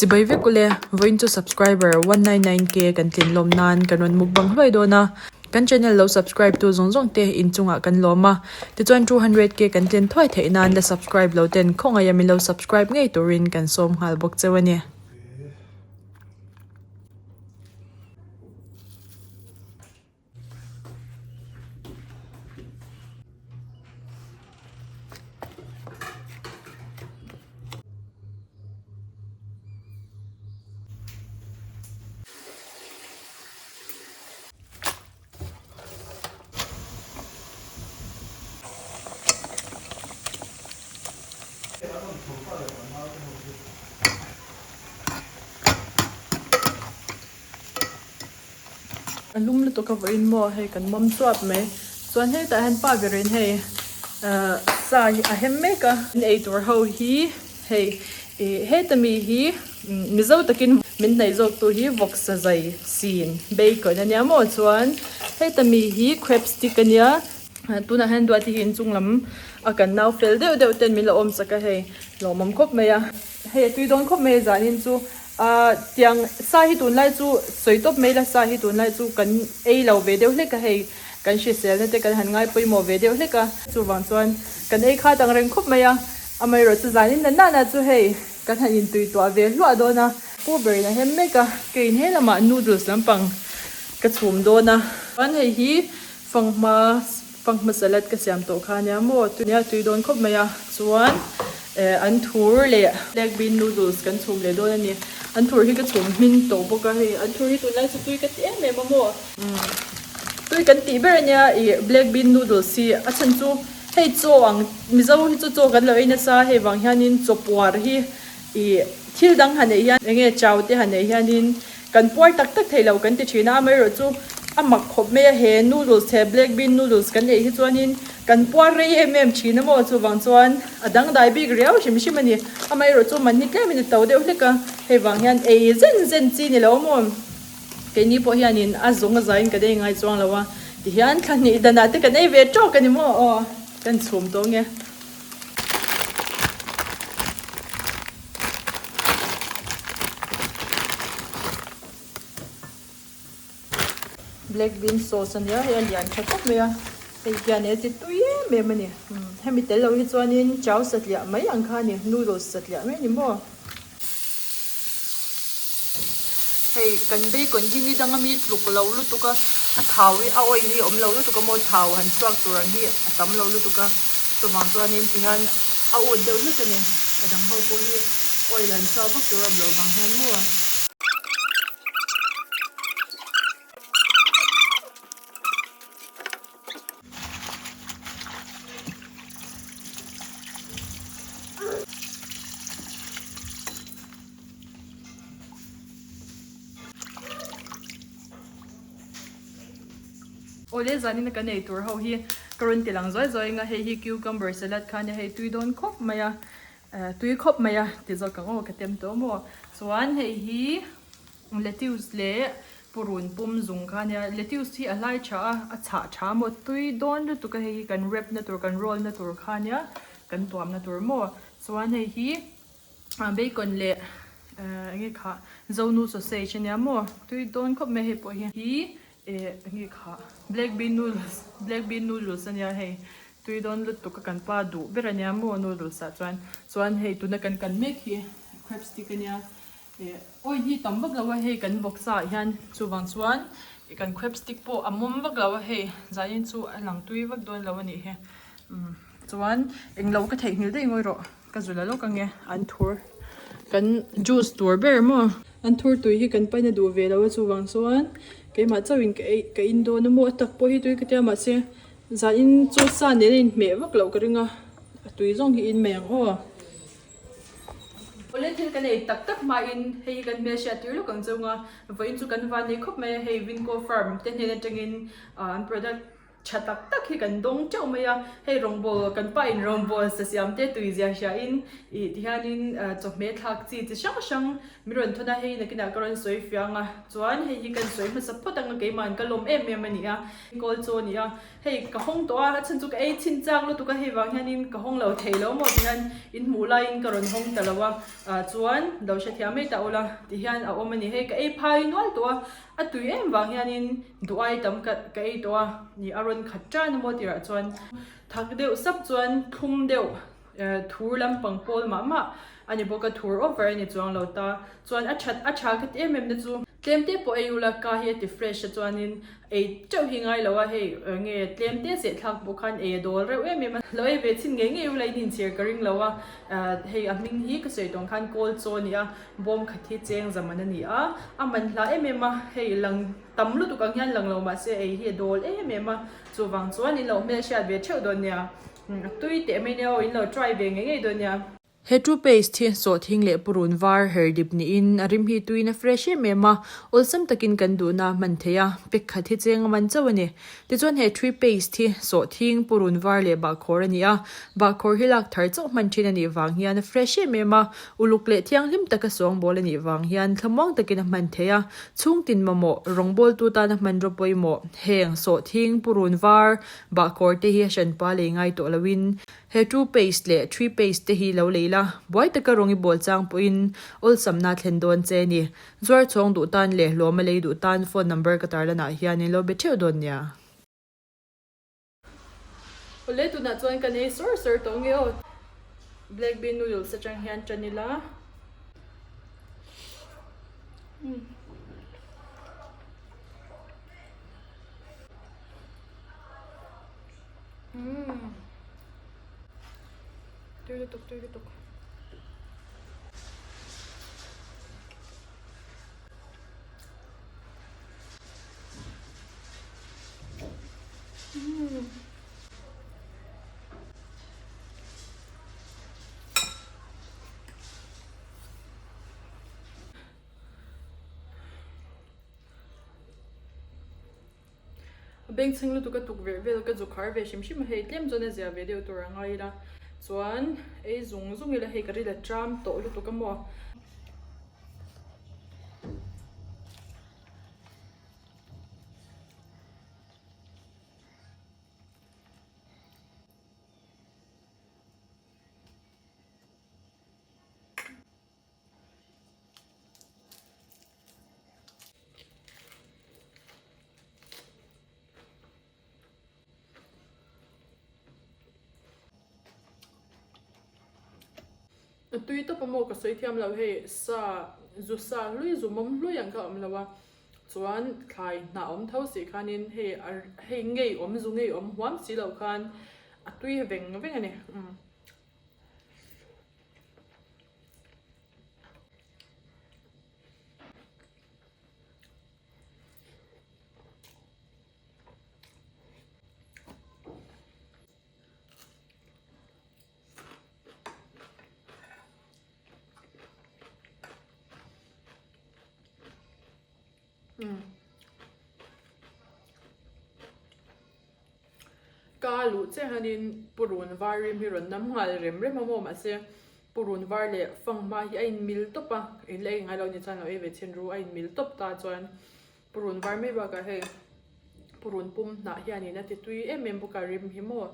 Chibai vek ule, vawiin chu subscriber 199k kan tlin lawm nan kan rawn mukbang hluai dawn a, kan channel lo subscribe tu zawng zawng te inchungah kan lawm a, tichuan 200k kan tlin thuai theih nan la subscribe lo ten khawngaih a min lo subscribe ngei turin kan sawm nghal bawk cheu a ni. A lum lutuk a vawiin maw hei kan mawm chuap mai chuan hetah hian pa berin hei ahh sa hi a hem mek a an ei tur ho hi hei ih heta mi hi mizo takin min hnaih zawk tu hi vawksa zai sin bacon ania maw chuan heta mi hi crab stick ania tunah hian duati hi inchung lam a kan nau fel deuh deuh ten min lo awm chak a hei lawmawm khawp mai a hei a tui dawn khawp mai a zanin chu. Ahh tiang sa hi tunlai chu sawi tawp mai la sa hi tunlai chu kan ei lo ve deuh hlek a hei kan hriselna te kan han ngai pawimawh ve deuh hlek a chuvang chuan kan ei khat ang reng khawp mai a amaherawh chu zanin na nana chu hei kan han intui tuah ve hluah dawn a pu berin a hem mek a keiin he lamah noodles lampang ka chhum dawn a chuan hei hi fanghma Fanghma salad ka siam tawh kha ania maw nia tui dawn khawp mai a chuan eh an thur leh black bean noodles kan chhum leh dawn a ni an thur hi ka chhum hmin tawh bawk a hei an thur hi tunlai chu tui ka ti em em a maw tui kan tih ber ania ih black bean noodles hi a chhan chu hei chaw ang mizo hi chu chaw kan lo ei nasa hei vang hianin chaw puar hi ih thil dang han neih hian enge chau te han neih hianin Kan puar tak tak thei lo kan ti thin a, amaherawhchu a mak khawp mai a, he noodles he black bean noodles kan ei hi chuanin kan puar rei em em thin a maw, chuvang chuan a dangdai bik riau hrim hrim a ni. Amaherawhchu man hi tlemin a to deuh hlek a, hei vang hian ei zen zen chi ni lo maw, keini pawh hianin a zawng a zaiin kan ei ngai chuang lo a, tihian thla hnih danah te kan ei ve tawk a ni maw aw, kan chhum tawh nge. Black bean sauce a nia hei a lian tha khawp mai a hei hian e ti tui em em a ni hemi tel lo hi chuanin chau satliah mai ang kha a ni noodles satliah mai a ni maw. Hei kan bacon hi ni danga mi tluk lo lutuk a a thau hi a oil hi a awm lo lutuk a maw thau han chhuak tur ang hi a tam lo lutuk a chuvang chuanin tihian a ut deuh hlek a ni a dang ho pawh hi oil han chhuak vak tur a awm loh vang hian maw. Awle zanin a kan ei tur ho hi ka rawn ti lang zuai zuai anga hei hi cucumber salad kha ania hei tui dawn khawp mai a tui khawp mai a ti zawk ang aw ka tem tawh maw chuan hei hi Lettuce leh purun pum zung kha ania lettuce hi a hlai tha a a chhah tha maw tui dawn lutuk a hei hi kan wrap na tur kan roll na tur kha ania kan tuam na tur maw chuan hei hi bacon leh enge kha zonu sausage ania maw tui dawn khawp mai hei pawh hi hi enge kha black bean noodles black bean noodles ania hei tui dawn lutuk a kan pa duh ber ania maw noodles ah chuan chuan hei tuna kan kan mek hi crab stick ania. Oil hi tam vak lo a hei kan vawksa ah hian chuvang chuan kan crab stick pawh a mawm vak lo a hei zanin chu a lang tui vak dawn lo a nih hi chuan englo ka theihnghilh daih ngawi rawh ka zula lawk ange an thur kan juice tur ber maw an thur tui hi kan paina duh ve lo a chuvang chuan keimah chauhin ka ei ka in dawn a maw a tak pawh hi tui ka tia mahse zanin chu sa nen a inhmeh vak loh ka ring a a tui zawng hi in mai ang aw. Awle thil kan ei tak tak hmain hei hi kan hmelhriat tir lawk ang chunga vawiin chu kan van nei khawp mai a hei Vinco farm te hnen atangin an product. Tha tak tak hi kan dawng teuh mai a, hei rawngbawl kan pa in rawngbawl sa siam te tui zia hria in ih ti hian in chawhmeh thlak chi chi hrang hrang min rawn thawn a, hei nakinah ka rawn sawi fiang a, chuan hei hi kan sawi hmasa phawt ang a keimah ka lawm em em a ni a, kawl chaw a ni a, hei ka hawng tawh a, a chhan chu ka ei chhin chak lutuk a, hei vang hian in ka hawng lo thei lo maw ti hian in hmuh laiin ka rawn hawng ta lo a, ah chuan lo hrethiam mai ta ula ti hian a awm a ni, hei ka ei phai nual tawh a. A tui em vang hianin duh ai tam ka ka ei tawh a, ni a rawn khat tan emaw tirah chuan thak deuh sap chuan thlum deuh thur lampang pawl mah mah a ni bawk a, thur over a ni chuang lo ta chuan a that a tha ka ti em em na chu tlem te pawh ei ula ka hi a ti fresh a chuanin ei teuh hi ngai lo a, hei nge tlem te seh thlak pawh khan ei a dawl reuh em em a, lo ei ve chhin ngei ngei ula in inchhir ka ring lo a, hei a hming hi ka sawi tawng khan kawl chaw a ni a. Bawm khat hi cheng zaman a ni a, a man hla em em a, hei lang tam lutuk ang hian lang lo mahse ei hi a dawl em em a, chuvang chuan in lo hmelhriat ve theuh dawn nia, a tui teh mai nia aw, in lo try ve ngei ngei dawn nia. He two paste hi sawhthing leh purun var her dip niin a rim hi tuiin a fresh em em a, awlsam takin kan duhna a hman thei a, pack khat hi cheng a man chauh a ni. Tichuan he three paste hi sawhthing, purun var leh bahkhawr a ni a, bahkhawr hi lak thar chauh hman thin a nih vang hian a fresh em em a, uluk leh thianghlim taka sawngbawl a nih vang hian thlamuang takin a hman thei a, chhungtin mamawh, rawngbawltu tana hmanraw pawimawh, heng sawhthing, purun var, bahkhawr te hi a hranpa lei ngai tawh loin he two paste leh three paste te hi lo lei la, buai taka rawng i bawl chang pawhin awlsamna thlen dawn che a ni. Zuar chhawng duh tan leh hlawm a lei duh tan phone number ka tarlanah hian in lo be theuh dawn nia. Awle tunah chuan kan ei sawr sawr tawh nge aw. Black bean noodles atang hian tan ila. Umm. Tui lutuk tui lutuk. A bengchheng lutuk a tukverh vel ka zu khar ve hrim hrim a hei tlem chuan a zia ve deuh tur a ngai ila chuan ei zung zung ila hei ka ril a tram tawh lutuk a maw. A tui tawp a maw ka sawi thiam lo hei sa zu sa hlui zu mawm hlui ang kha a awm lo a chuan thlai hnah awm tho si khanin hei a hei ngei awm zu ngei awm huam si loh khan a tui veng veng a ni. Ka luh che hanin purun var rim hi rawn nam nghal rem rem a maw mahse purun var leh fanghma hi a inmil tawp a, in la ei ngai lo ni chuan lo ei ve chhin ru a inmil tawp ta chuan purun var mai bakah hei purun pum hnah hianin a ti tui em em bawk a rim hi maw.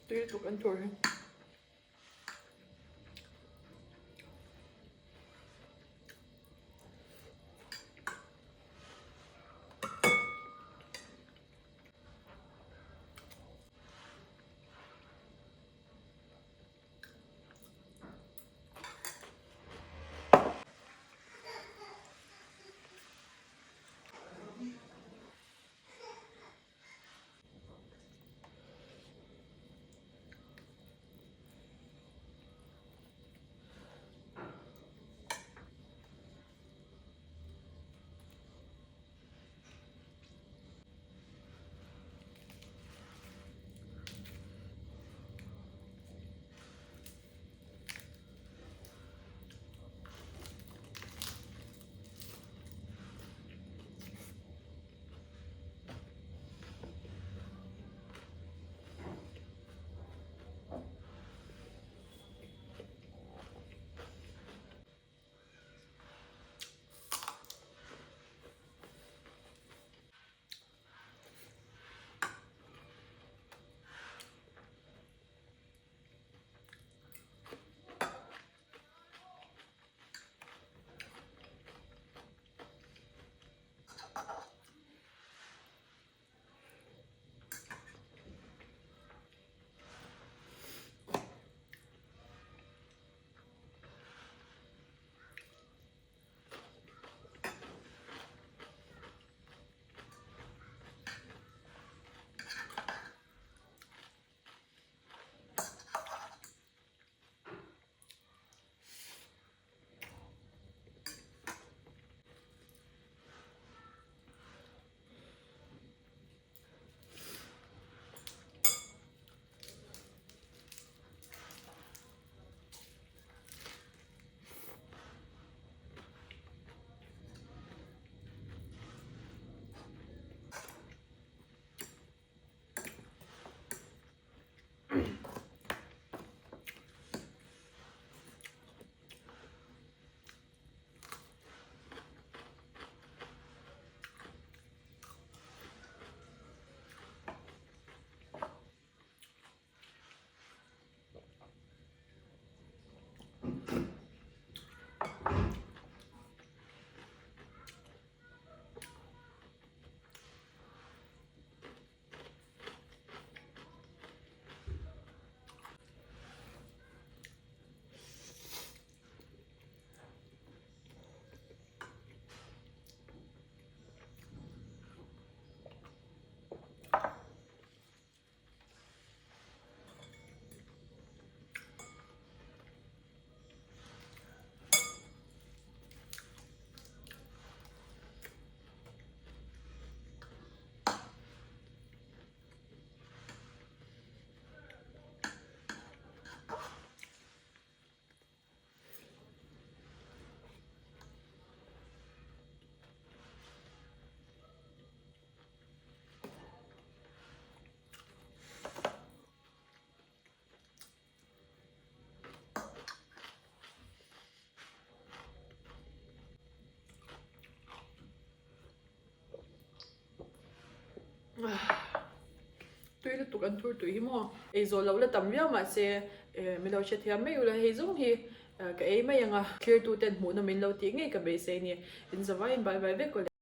Tui lutuk an tur hi. Tui lutuk an thur tui hi maw? Ei zawh loh la tam viau mahse min lo hrethiam mai ula hei zawng hi ka ei mai ang a, thlir tu ten hmuhna min lo tih ngei ka beisei a ni. In zavaiin bye bye vek aw le.